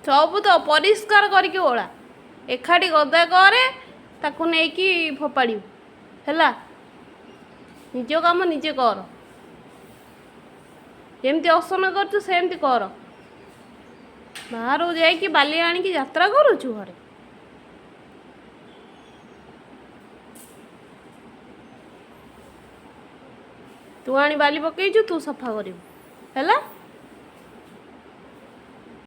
ସବୁ ତ ପରିଷ୍କାର କରିକି ଓଳା, ଏକାଠି ଗଦା କରେ, ତାକୁ ନେଇକି ଫୋପାଡ଼ିବୁ। ହେଲା, ନିଜ କାମ ନିଜେ କର। ଯେମିତି ଅସନା କରୁଛୁ ସେମିତି କର। ବାହାରକୁ ଯାଇକି ବାଲି ଆଣିକି ଯାତ୍ରା କରୁଛୁ ଘରେ। ତୁ ଆଣି ବାଲି ପକେଇଛୁ, ତୁ ସଫା କରିବୁ। ହେଲା।